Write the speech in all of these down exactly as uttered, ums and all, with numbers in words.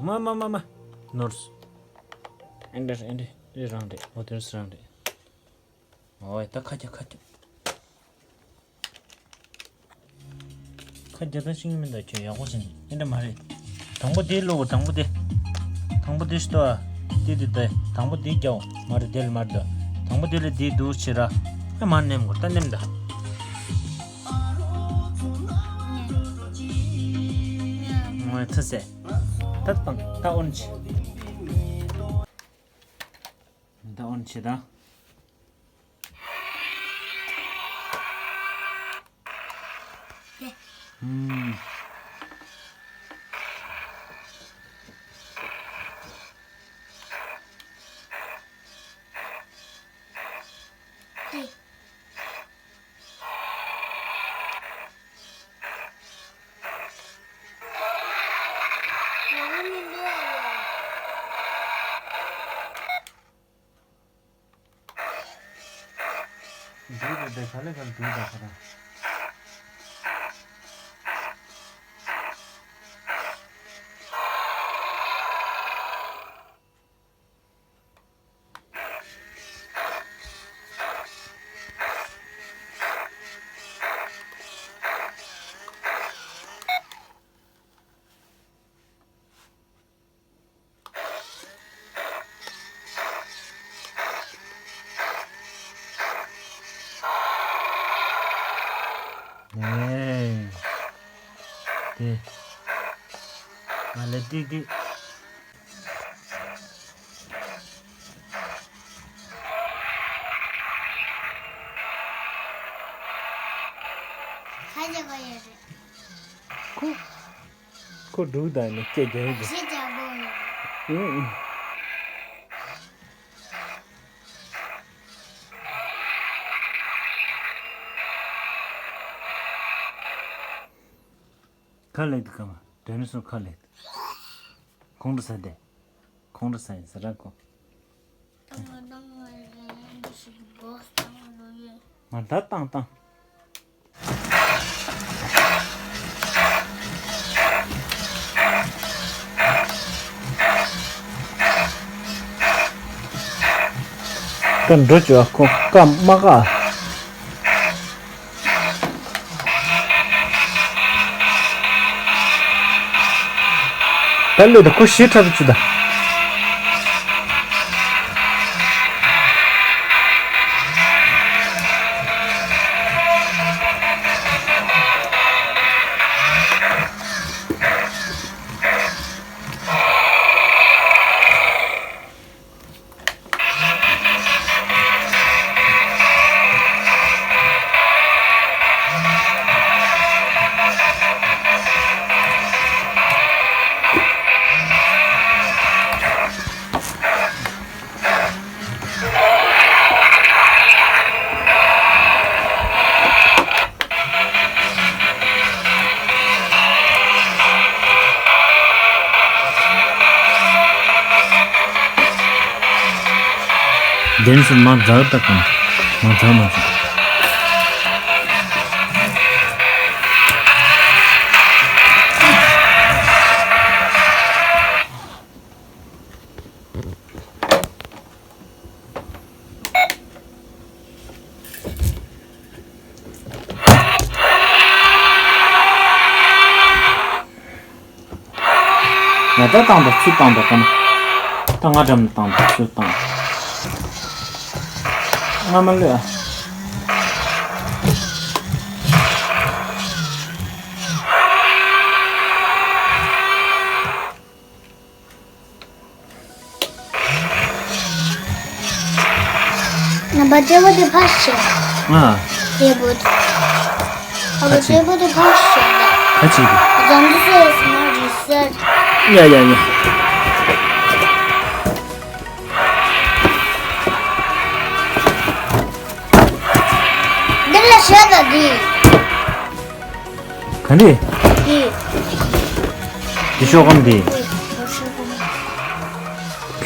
མ་མ་མ་མ། ནོར་སོང་། ཨེ་འདྲ་ཨེ་འདྲ་ཨེ་རང་རེད། འོ་དེ་རང་རེད། ཨོའི་ད་ཁ་རྒྱག་ཁ་རྒྱག་ཁ་རྒྱག་ད་ཤེས་ཀྱི་མིན་ད། ཁྱོད་ཡག་པོ་བྱས་ནས། ཨེ་འདྲ་མ་རེད། དང་པོ་དེ་བླུག་དང་པོ་དེ། དང་པོ་དེ་ཤི་ཏོ། དེ་དེ་ད་དང་པོ་དེ་རྒྱག་མ་རེད། དེ་ལ་མ་རེད་ད། དང་པོ་དེ་ལ་དེ་འདུག་བྱེད་ར། ཨ་མ་ནེམ་གོ་ད་ནེམ་ད། ངོ་ཐུ་སེ། ད་དང་ད་ཨོན་ཆེ། ད་ཨོན་ཆེ་ད། ཨུམ། འདུག་རེད་དེ། ག་ལེ་ག་ལེ་འདུག་ད་ཁ་ར། ནས། དེ། ང་ལས་ཏིག་ཏིག་ཁ་རྒྱག་ག་ཡོད་རེད། ཁོ། ཁོ་འབྲུག་དང་ནི་སྐད་རྒྱག་གི་འདུག་གཞས་རྒྱག་དགོས་ཡོད། ཨུ་ཨུ། ཁ་ལེགས་འདུག་ག་མ། དོན་སོང་ཁ་ལེགས་འདུག་ཁོང་ཁྲོ་ཟ་དེ། ཁོང་ཁྲོ་ཟ་ཡིན་ཟེར་ར་ཁོ། ང་ད་བཏང་བཏང་། ད་འགྲོ་བྱོས་ཁོ་ཀ་མ་ཀ། ད་ལོས་ད་ཁོ་ཞེ་ཁྲ་པོ་བྱེད་ད། དེ་ནས་མ་འཛག་ད་གང་། མ་འཛག་མ་འཛག་ང་ད་བཏང་དང་ཚུར་བཏང་དང་ག་མ། ད་ང་འགྲམ་ལ་བཏང་དང་ཚུར་བཏང་། ང་མ་ལོས་ཨ། ང་བ་ཇེ་བོ་དེ་ཕར་ཤོག་ང་། ཇེ་བོ་དེ། ཨ་བ་ཇེ་བོ་དེ་ཕར་ཤོག་ད། ཁ་ཅིག་གི། རྫོང་དུ་སོ་སོ་མ་རེད་ཟེར། ཡ་ཡ་ཡ། འདི་ལ་ཤོག་ད་འདི། ག་འདི། འདི། འདི་ཤོག་སྒམ་འདི། འདི་ཤོག་སྒམ།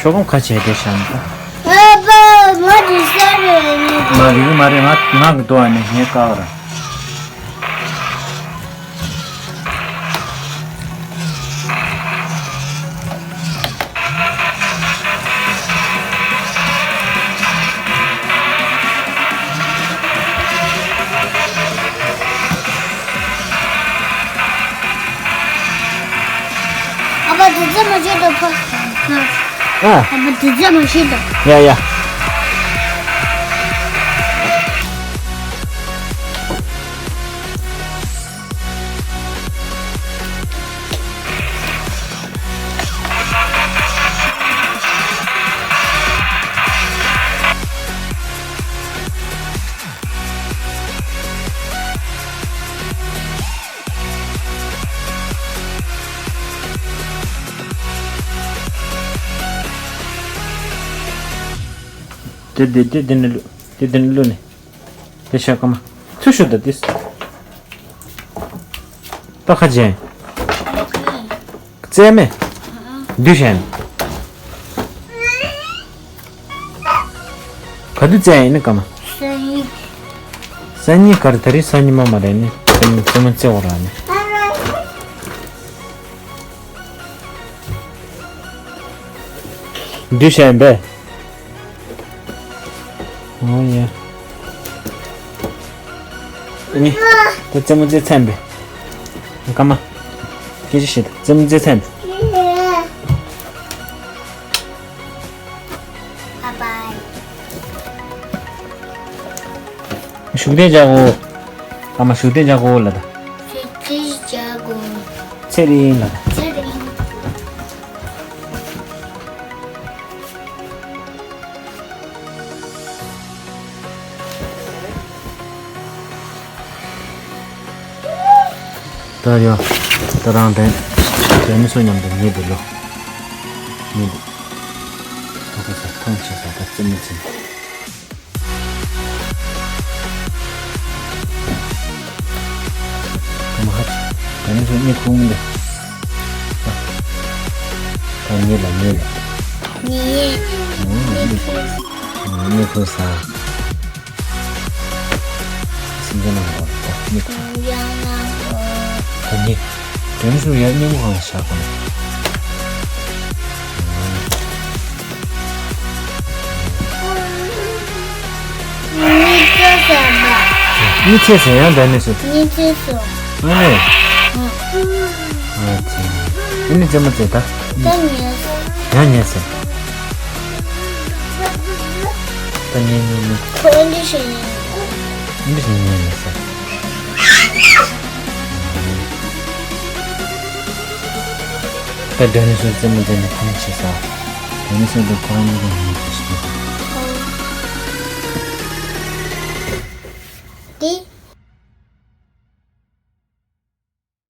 ཤོག་སྒམ་ཁ་བྱས་ཏེ་བཞག་ན། ཨ་ཕ་ང་འདི་ས་རེད་ནི། མ་རེད་མ་རེད། ང་ང་གི་ལྟོ་བ་ནི་ངས་བཀག་ར། ཨ། ཨ་མ་དེ་ཚོ་མ་ཤེས་དང་། ཡ་ཡ། དེ་དེ་དེ་དེ་ནས་བླུགས། དེ་དེ་ནས་བླུགས་ནས། དེ་ཤ་སྐར་མ། ཚུར་ཤོག་ད་དེ། ད་ཁ་ཅན། རྩེ་མེ། འདུས་ཤན། ག་དུས་རྩེ་ཡིན་ནི་སྐར་མ། སང་ཉིན། སང་ཉིན་ག་རེ། ད་རེས་སང་ཉིན་མ་མ་རེད་ནི། རྩེ་མོ་རྩེ་བ་ར་ནི། འདུས་ཤན་པས། ཨོ་ཡ། ནི། ད་རྩེད་མོ་རྩེ་ཚར་པས། སྐར་མ། སྐད་ཆ་བཤད་དང་། རྩེད་མོ་རྩེ་ཚར་པས། Bye bye. བཞུགས་གདན་འཇགས་གོ། སྐར་མ་བཞུགས་གདན་འཇགས་གོ་ལབ་དང་། བཞུགས་གདན་འཇགས་གོ། ཚེ་རིང་ལབ་དང་། ཚེ་རིང་། ད་ཡ། ད་རང་དེ། དེ་མི་སུ་མཉམ་དུ་ཉེ་དུ་ལོ། ཉེ་དུ། ཐོག་ཁ་ས་ཐང་ཆད་ས་ད་རྩེད་མོ་རྩེ། ད་མ་ཧ། དེ་མི་སུ་གཉིད་ཁུག་མི་འདུག་ད་གཉིད་ལ་གཉིད་ལ། གཉིད། གཉིད་ཁུག་ས། སེམས་ཅན་རྣམས་ལ་ད་མིག་དང་། ཡང་ན་ད་ནི་དོན་ཚུལ་ཡང་སྙིང་པོ་གང་ལ་བཞག་དགོས་ན། གཉིད་ཚད་ཟེར་ན། གཉིད་ཚད་ཟེར་ཡང་ད་ནི་སུ། གཉིད་ཚད་སོ། ཨ་ནི། ཨ་ཙི། ཨ་ནི་རྩེད་མོ་རྩེ་ད། ད་ཉལ་སོ། ཡང་ཉལ་སོ། ད་ཉལ་ཉལ་ཉལ། ཁོ་ཨིན་ཇི་ཤེས་ཉལ། ཨིན་ཇི་ཤེས་ཉལ་ཉལ་སོ། ད་ཌའི་ནོ་སོར་རྩེད་མོ་རྩེ་ནས་ཐང་ཆད་ས། ཌའི་ནོ་སོར་དེ་ཁོ་རང་གཉིས་ཀ་ཡིན་ཞེས་ཞུས།